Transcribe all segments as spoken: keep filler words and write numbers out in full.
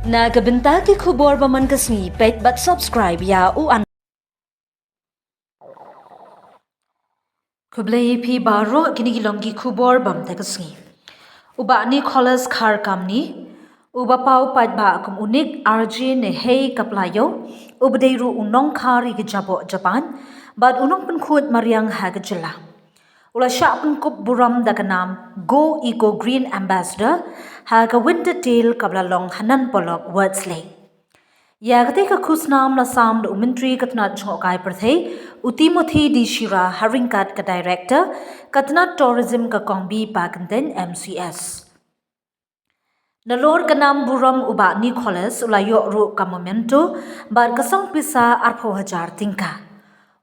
Na ka bynta ki khubor ba man ka sngi, peit bad subscribe ïa u an. Khublei ïa phi baroh, kine ki long ki khubor bym te ka sngi. U Bah Nicholas Kharkamni, uba paw paidbah kum u Nick R J ne Hei Kaplayo, uba dei ruh u nongkhar ïa ki jaboh japan bad u nongpynkhuid mariang ha ka jylla, u la shah pynkup burom da ka nam Go Eco Green Ambassador ha ka Winter Tale kaba la long ha Nan Polok, Ward's Lake. Ïa katei ka khusnam la sam da u Myntri ka tnat jngohkai pyrthei, u Timothy D Shira, ha ryngkat ka Director ka tnat Tourism ka Kong B Pakyntein M C S. Nalor ka nam burom, u Bah Nicholas u la ïoh ruh ka memento bad ka song pisa arphew hajar tyngka.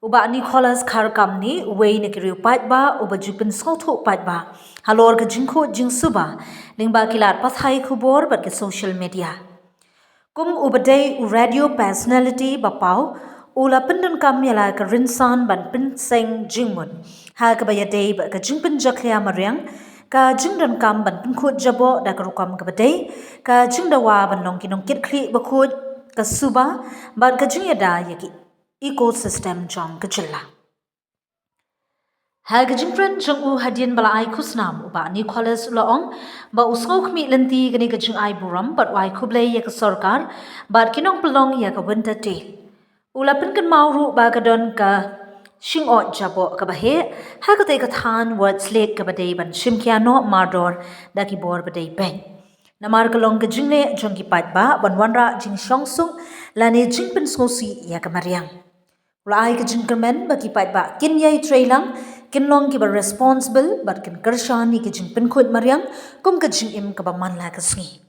U Bah Nicholas Kharkamni, uwei na ki riew paidbah uba ju pynsngewthuh paidbah halor ka jingkhuid jingsuba lyngba ki lad pathai khubor bad ki social media. Kum uba dei u radio personality ba paw, u la pyndonkam ïa la ka rynsan ban pynseng jingmut ha kaba ïadei bad ka jingpynjakhlia mariang, ka jingdonkam ban pynkhuid jaboh da ka rukom kaba dei, ka jingdawa ban long ki nongkitkhlieh bakhuid, ka suba bad ka jingïada ïa ki ecosystem jong ka jylla. Ha ka jingkren jong u hadien ba la ai khusnam, u Bah Nicholas u la ong ba u sngewkhmih lynti kane ka jingai burom bad u ai khublei ïa ka sorkar bad ki nongpynlong ïa ka Winter Tale. U la pynkynmaw ruh ba ka don ka shingoh jaboh kaba heh ha katei ka thaiñ Ward's Lake kaba dei ban shim khia noh mardor da ki bor ba dei beit, namar ka long ka jingleh jong ki paidbah ban wanrah jingshongsuk lane jingpynsngewsih ïa ka mariang. U la ai ka jingkyrmen ba ki paidbah kin ïai trei lang, kin long kiba responsible bad kin kyrshan ïa ka jingpynkhuid mariang kum ka jingim kaba man la ka sngi.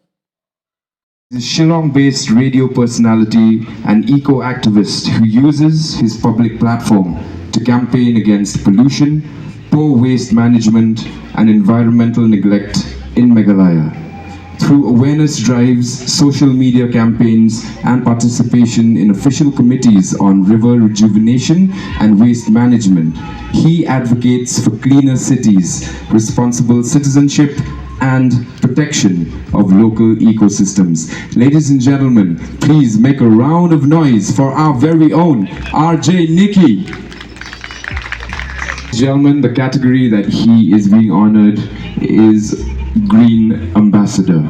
The Shillong-based radio personality and eco-activist who uses his public platform to campaign against pollution, poor waste management, and environmental neglect in Meghalaya. Through awareness drives, social media campaigns, and participation in official committees on river rejuvenation and waste management, he advocates for cleaner cities, responsible citizenship, and protection of local ecosystems. Ladies and gentlemen, please make a round of noise for our very own R J Nicky. Gentlemen, the category that he is being honored is Green Ambassador.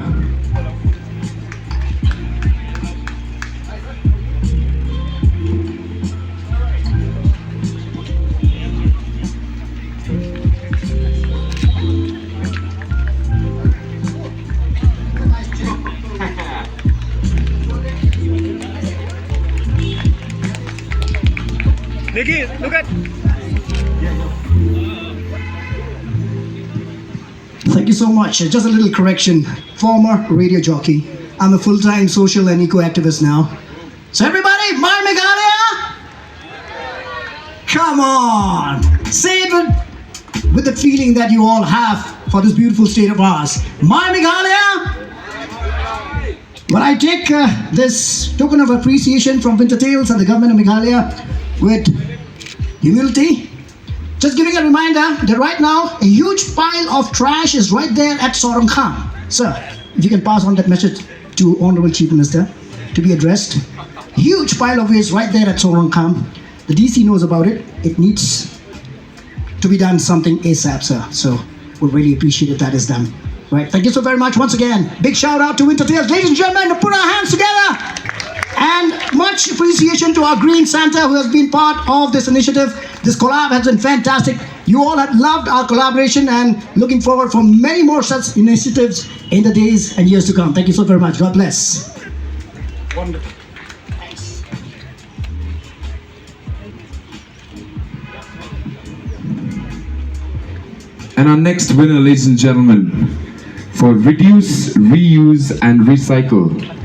Nikki, look at. Thank you so much. Uh, just a little correction. Former radio jockey. I'm a full-time social and eco-activist now. So everybody, My Meghalaya? Come on. Say it with, with the feeling that you all have for this beautiful state of ours. My Meghalaya? But I take, uh, this token of appreciation from Winter Tales and the government of Meghalaya with humility. Just giving a reminder that right now a huge pile of trash is right there at Sorangkham. Sir, if you can pass on that message to Honorable Chief Minister to be addressed. Huge pile of waste right there at Sorangkham. The D C knows about it. It needs to be done something ASAP, sir. So we'll really appreciate if that is done. Right. Thank you so very much once again. Big shout out to Winter Tales. Ladies and gentlemen, put our hands together. And much appreciation to our Green Santa who has been part of this initiative. This collab has been fantastic. You all have loved our collaboration and looking forward for many more such initiatives in the days and years to come. Thank you so very much. God bless. Wonderful. Thanks. And our next winner, ladies and gentlemen, for Reduce, Reuse and Recycle,